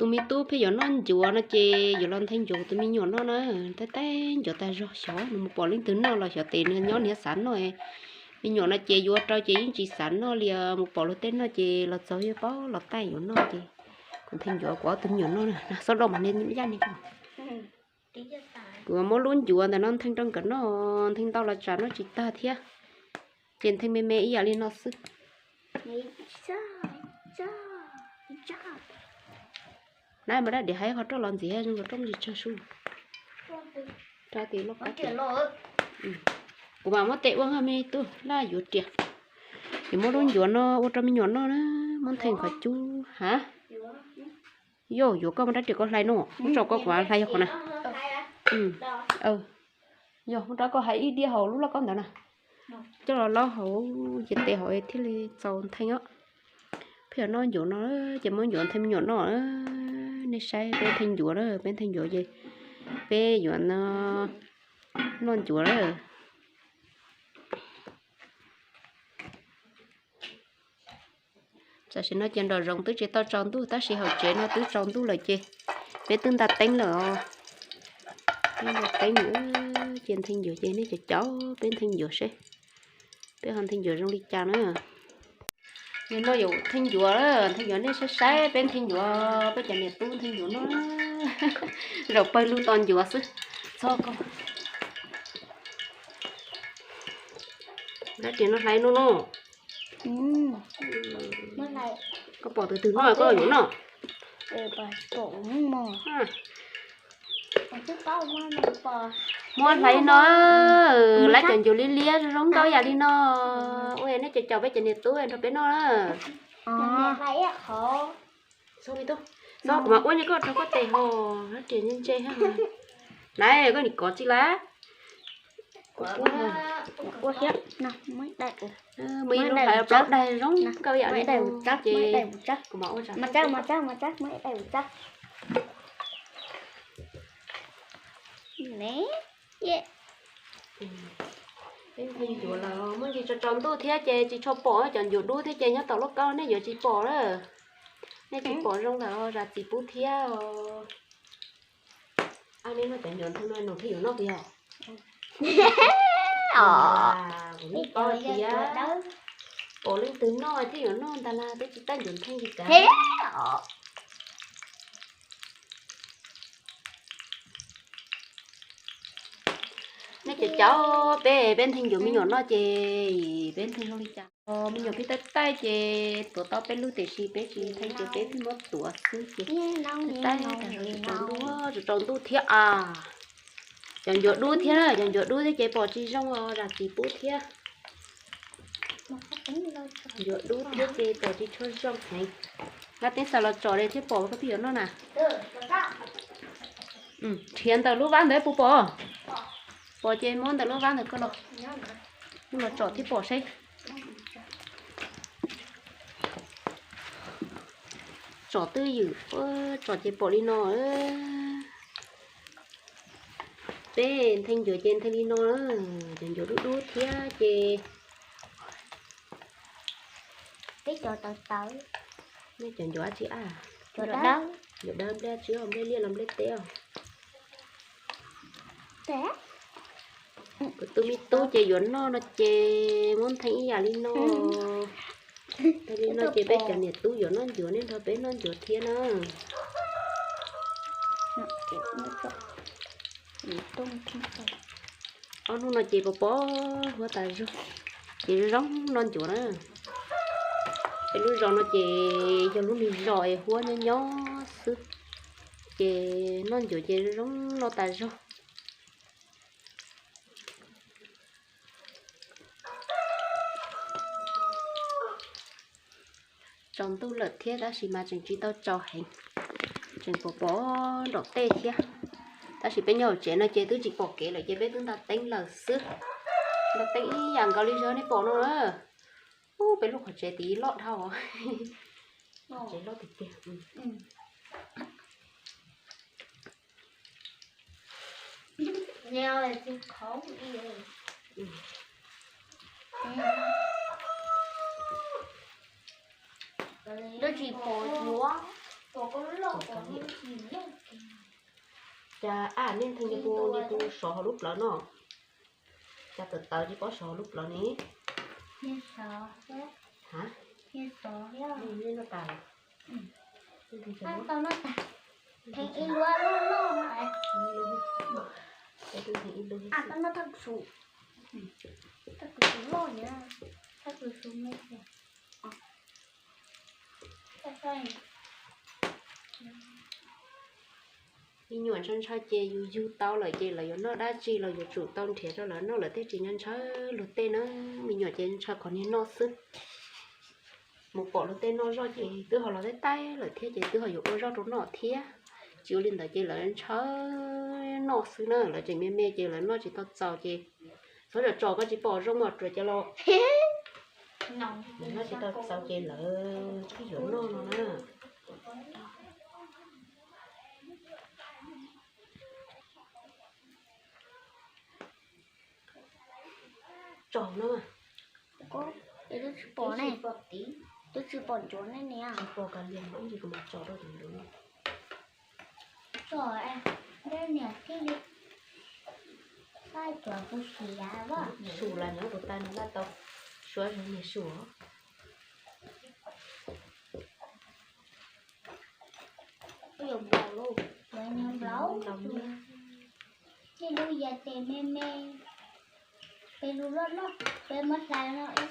Tus me tub pheej yuav noj ncuav no ces yuav los nthe ncuav tus me nyuam noj na. Tab tab ncuav tag zog, xyov nws mus pom leej twg noj los xyov tes nws nyob niag xav noj. Me nyuam no ces yuav rau ces yeej tsis xav noj li, mus pom luag tej noj ces los txog yeej paub los taij yuav noj ces kuv nthe ncuav kuv ob tug me nyuam noj na. Xob doj mas nej yaj ne. Kuv muab lub ncuav ntawm no nthe rau nkawd noj, nthe ntau los tsam noj tsis tag thiab. Ces nthe me me ib yam li no xwb. Nab mas dab diav hais qhov roj los ntxiv zoo nkaus roj tsis tsawg su. Kuv mam muab tes ua me tub laj yuav riam. Yuav muab lub ncuav no ua rau me nyuam noj na, muab nthe qhov cub ha. Yog yuav koj muab rab riam koj hlais no, muab tso koj kuv hlais yog qhov na. Yog muab rab koj hlais ib diav hauv lub lauj kaub ntawd na. Coj los laub hauv ces tes hauv thiaj li txaus nthe os. Peb yuav noj ncuav no ces muab ncuav nthe me nyuam noj. Nej saib peb nthe ncuav na, peb nthe ncuav ces peb yuav noj ncuav na. Tam sim no ces nram zoov twb tsis tau tsaus ntuj tab sis hauv tsev no twb tsaus ntuj lawm ces peb twb nta teeb lawm os. Peb nta teeb, ces nthe ncuav ces nej cov caum peb nthe ncuav seb peb ho nthe ncuav zoo li cas na. Nim no yuav nthe ncuav, nthe ncuav nej saib saib peb nthe ncuav, peb cov niam tub nthe ncuav no. Zaum pawg lug tos ncuav xwb. Txhob koj, rab riam no hlais no no. Koj pom tus twg noj koj yuav noj. Muab hlais no, lawv cov ncuav liab liab zoo nkauj yam li no. Ua nej cov caum peb cov niam tub nrog peb noj na. Kuv mam ua koj rau koj tes ho, rab riam ntse ntse. Nab, koj nim kov tsi lawm. Muaj ib lub hlais plaub daig zoo nkauj yam li no ces kuv mam ua. Peb nthe ncuav lawm, muaj ntsis tsaus tsaus ntuj thiab ces tsis tshua pom cov ncuav dub thiab ces nyob tom lub kaub nej yuav tsis pom lawm. Nej tsis pom zoo lawm zam txim pub thiab os. Cov ncuav nthe no nws thiaj yuav noj puas yog? Kuv yeej paub tias pom leej twg noj thiaj yuav noj ntag las, twb tsis taij ncuav nthe li cas. Nej cov caum peb, peb nthe ncuav me nyuam noj ces peb nthe zoo li cas? Me nyuam peb taij taij ces tuav tau peb lub tiam sis peb tsis nthe ces peb pheej muab tuav xwb ces taij taij tsaus ntuj, tsaus ntuj thiab a. Cov ncuav dub thiab, cov ncuav dub thiab ces pom tsis zoo os, zam txim pub thiab. Ncuav dub thiab ces pom tsis tshua zoo heev. Nqa teeb xaws los tsom li thiab pom koj pheej yuav noj na. Nrhiav ntawm lub vab ntawd puas pom? Pom ces muab ntawm lub vab ntawd koj los, los tsom thiab pom seb. Tsom twj ywm, tsom ces pom li no. Peb nthe ncuav ces nthe li no, cov ncuav dub dub thiab ces peb cov tawv tawv. Nej cov ncuav tsi a? Ncuav dawb, nplej tsi, nplej liaj los nplej teb os? Kuv tus me tub ces yuav noj no ces muab nthe ib yam li no. Nthe li no ces peb cov niam tub yuav noj ncuav, nej nrog peb noj ncuav thiab na. Ob hnub no ces pos pos huab tas zog, ces zoo zoo noj ncuav na. Peb lub zos no ces yog lub me zos es huab nyob nyob xwb, ces noj ncuav ces zoo zoo noj tas zog. Tsaus ntuj lawm thiab tab sis mas tseem tsis tau tsaus heev, tseem pos pos nram tej thiab. Tab sis peb nyob hauv tsev no ces twb tsis pom kev lawm ces peb twb nta teeb lawm xwb. Nta teeb ib yam nkaus li zog nej pom no na. Ub, peb lub qhov tsev tid loj dhau. Tsev loj tiag tiag. Twb tsis pom yuav. Cas aj nej nthe pu li tus sov hauv lub plawv no. Cas tawv tawv tsis paub sov hauv lub plawv ne. Ha? Tau noj tas. Theej ib lub loj loj no. Tau noj thaj kuv su. Thaj kuv su loj na. Thaj kuv su me. Me nyuam ntshaw ntshaw ces yus yug tau lawm ces lawv yuav noj dab tsi los yuav tsum tau nrhiav rau lawv noj lawm thiaj tsis ntshaw ntshaw luag tej na. Me nyuam ces ntshaw kom niag noj xwb. Mus pom luag tej noj zoj ces twb ho los taij taij lawm thiab ces twb ho yuav ua zoj rau noj thiab. Tsis ua li ntawd ces lawv ntshaw noj xwb na, lawv tseem me me ces lawv noj tsis tau txaus ces txhob tsom tsom koj tsis pom zoo mos ruam ces los. Noj tsis tau txaus ces lawv twb yuav noj no na. Tsom no. Twb tsis pom ne, twb tsis pom ncuav ne niam. Tsis pom kav liam no ib ntsis kuv mam tsom rau tus ncuav no. Tsom, niam thiaj li pab cov kuv siav. Su las nyob kuv tas nws laj tau suav zog niag su. Nplaum lauj, nplaum, nplaum, nplaum. Tej lub yas tes me me, peb lub loj loj, peb muab hlais no ib,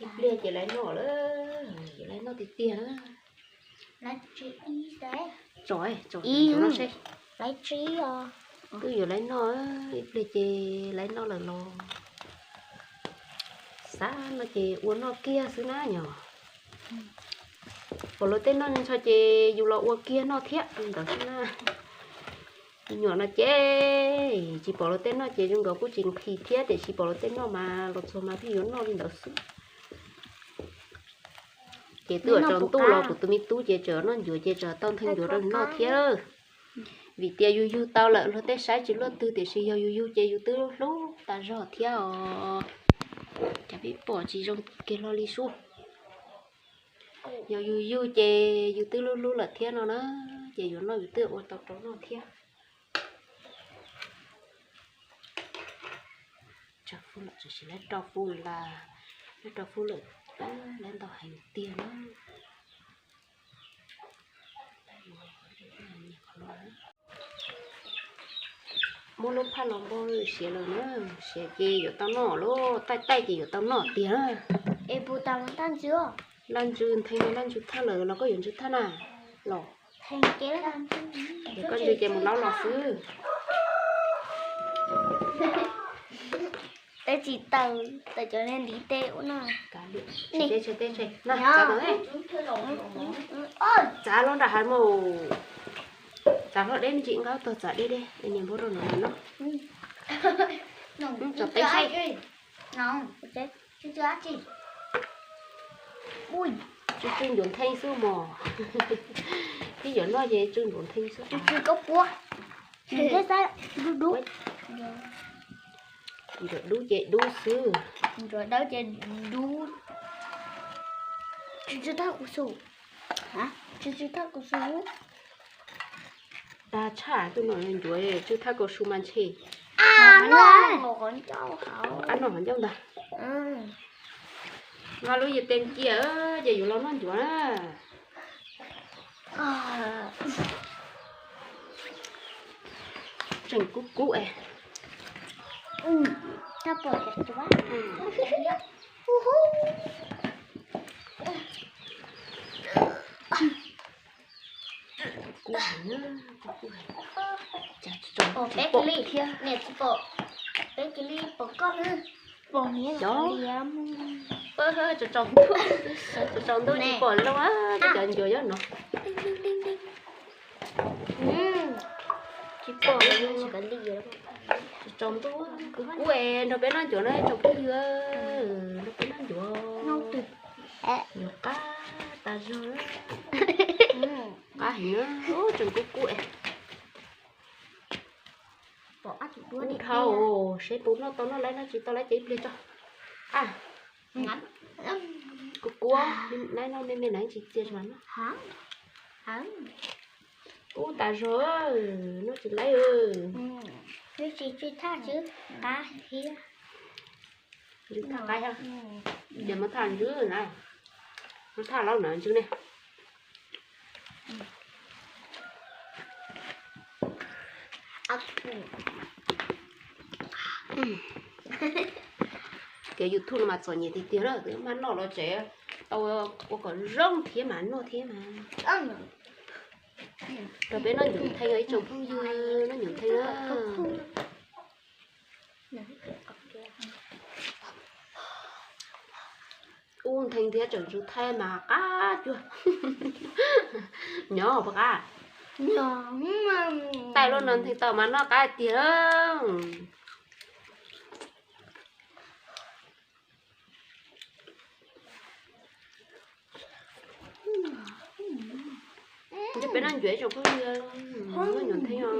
ib pliag ces lawv noj lawm, ces lawv noj tiag tiag na. Tsom, tsom ib no seb. Twb yuav lawv noj, ib pliag ces lawv noj lawm los. Xav no ces ua noj kiag xwb na nyom. Pom luag tej noj ntshaw ces yus los ua kiag noj thiab ntawd xwb na. Me nyuam no ces tsis pom luag tej noj ces zoo nkaus kuj tsis nqhis thiab, tiam sis pom luag tej noj mas los txog mas pheej yuav noj li ntawd xwb. Ces twb tsaus ntuj los kuv tus me tub ces tseem noj ncuav ces tseem tau nthee ncuav rau nws noj thiab. Vim tias yus yug tau lawm luag tej saib tsis luaj twg, tiam sis yog yus yug ces yus twb hlub tas zog thiab os. Cas pheej pom tsis zoo kiag hlo li sub. Yog yus yug ces yus twb hlub hlub lawm thiab no na, ces yuav noj yus twb ua tau rau noj thiab. Tsam fub lawm, tam sim lawv rau fub lawm, lawv rau fub lawm, lawv ntau heev tiag na. Muab lub phaj los npog siav lawm na, siav ces yuav tau noj lauj, taij taij ces yuav tau noj tiag na. Es puas tas ntaj ntsws? Ntaj ntsws, nthee ntaj ntsws thaj lawm los koj yuav ntsws thaj na los? Koj ntsws ces mus laub los xwb. Teb tsis taws, taws cov niag ntiv teb ua no. Txav los nram hav mus. Txav hlo deb me ntsis nqa tog txav deb deb es niam npog rau no no. Txav peb saib. Tsw tsw ncuav ntheej xwb mos. Twb yuav noj ces tsw ncuav ntheej xwb. Ncuav dub ces dub xwb. Ncuav dawb ces dub. Tsw tsw thaj kuv su. Tsw tsw thaj kuv su. Dag tshaj tus no ncuav tsw thaj kuv su mas ntshe. Ab no qhov ncauj ntag. Nqa lub yas tes cia ces yuav los noj ncuav na. Tseem kub kub es. Pom peb kiv li, niam tsis pom, peb kiv li pom koj na. Pom niam. Tsaus tsaus ntuj tsis pom lawm, cov ncuav nyob no. Tsis pom, tsaus ntuj kub kub es nrog peb noj ncuav na tsoom phooj ywg, nrog peb noj ncuav. Ncuav qab tas zog, qab heev na, tseem kub kub es. Ub dhau, seb puas noj tau noj laib noj tsis tau laib ces ib pliag tso. Kub Kuab, nab noj me me na tsis txia tsis mas noj. Kub tas zog, noj tsis laib. Tsis tsis thaj xwb, qab thiab. Ntsws thaj qab, ces muab thaj ntsws na, muab thaj laub na ntsws ne. Kev YouTube no mas txom nyem tiag tiag na, twb maj noj los tsev, tau ua kom zoo thiab mas noj thiab mas. Rau peb noj ncuav ntheej ib tsoom phooj ywg, noj ncuav ntheej na. Ub, ntheej thiab tseem ntsws thaij mas qab cuag. Nyob puas qab? Taij lub no ntheej tau mas noj qab tiag. Ntshe peb noj ncuav ib tsoom phooj ywg, noj ncuav ntheej os.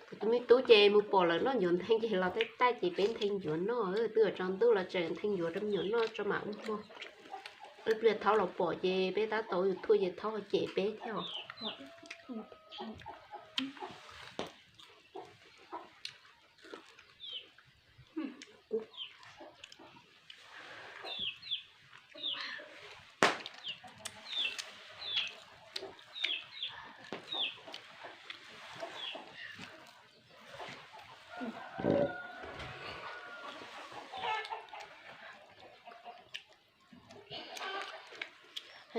Kuv tus me tub ces mus pom lawv noj ncuav ntheej ces los taij taij ces peb ntheej ncuav noj, twb yuav tsaus ntuj los tseem ntheej ncuav rau me nyuam noj tso mam ua hmo. Ib pliag thaub los pom ces peb tab tom YouTube ces thaub ho cem peb thiab os.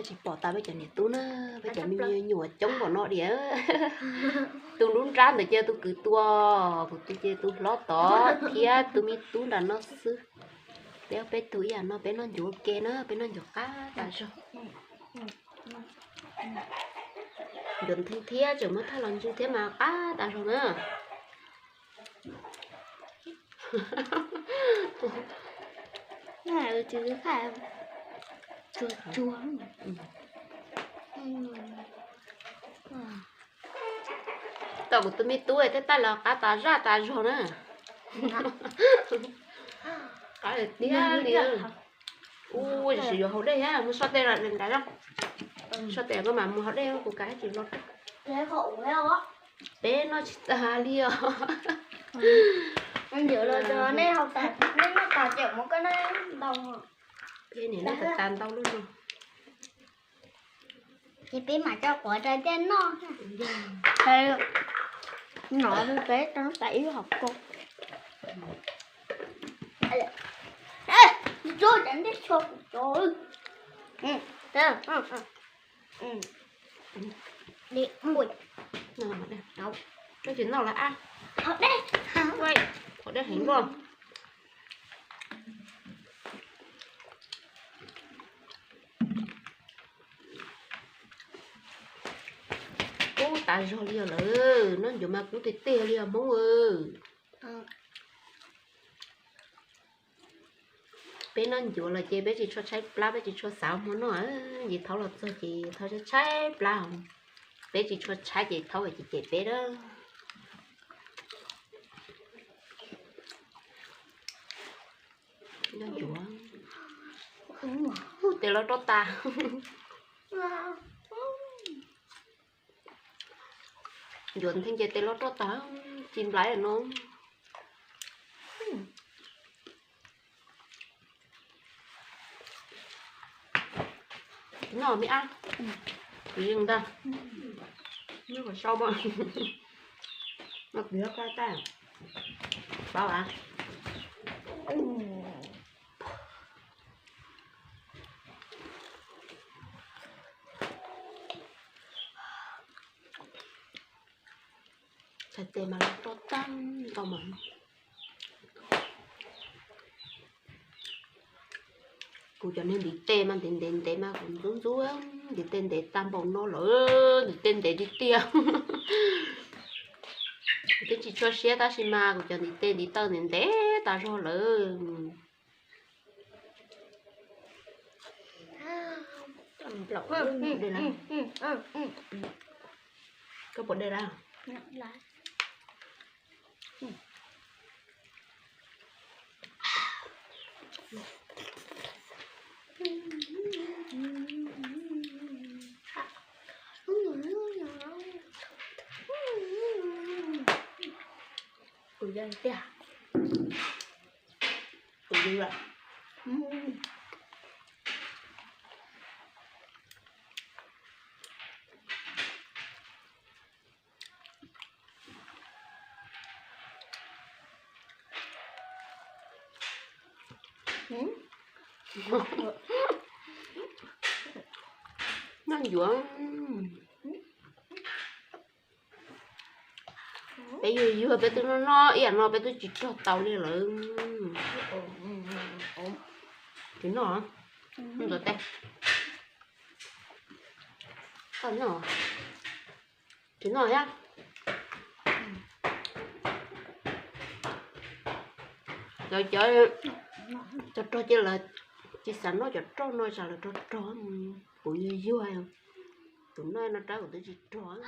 Tsis pom tas peb cov niam tub na, peb cov me nyuam coob npaum no diam. Tus nruab nrab ntawd ces tus kwv tua, kuv tus ces tus hlob tod thiab tus me tub nram no xwb. Peb ob peb tug ib yam no peb noj ncuav ua ke na, peb noj ncuav qab tas zog. Ncuav ntheej thiab tseem muab thaj los ntsws thiab mas qab tas zog na. Tom kuv tus me tub thiab taij los qab tas zaj tas zog na. Qab tiag li. Ua tsis yuav haus dej thiab, mus soj tes los nrad. Soj tes koj mam mus haus dej, kuv kav tsis los. Peb noj tsis tas li os. Ntawd los nej haus tas, nej noj tas ces muab koj noj ntau. Peb niam noj tas ntau lub no. Ces peb mam coj quav rau tej noj. Nov peb tas ib hom ko. Tsuag cov ntej tsho kuv cov. Tsis noj lawm a. Qhov dej heev luaj. Kub tas zog li os lawm, noj ncuav mas kub tiag tiag li os Hmoob. Peb noj ncuav los ces peb tsis tshua tshaib plab, peb tsis tshua xav hmo noj, ces thaub los txog ces thaub tshaib tshaib plab. Peb tsis tshua tshaib ces thaub ces cem peb na. Noj ncuav, tes loj roj tas. Ncuav ntheej ces tes loj roj tas, ci nplaim no. Noj me ab, kuv yeej ntag. Noj kom sau mas, noj kuv yog kaj taj, paub as. Txhais tes mas los roj tag ntau mas. Kuv cov niag ntiv tes mas ntev ntev ntev mas kuv ntxub ntxub, ntiv tes ntev tag npaum no lawm, ntiv tes ntev tiag tiag. Kuv twb tsis tshua siab tab sis mas kuv cov ntiv tes ntiv taw ntev ntev tas zog lawm. Koj puas de lawm? Lawm. Kuv yog tiag, kuv yog lawm. Noj ncuav. Peb yuag yuag peb twb noj noj ib yam no peb twb tsis rog tau li lawm. Tsis noj, ntxuav tes. Koj noj, tsis noj thiab. Lawv cov, cov rog ces lawv tsis xav noj cov roj no tsam lawv rog rog. Kuv yuag yuag, tus noj no rab kuv twb tsis rog.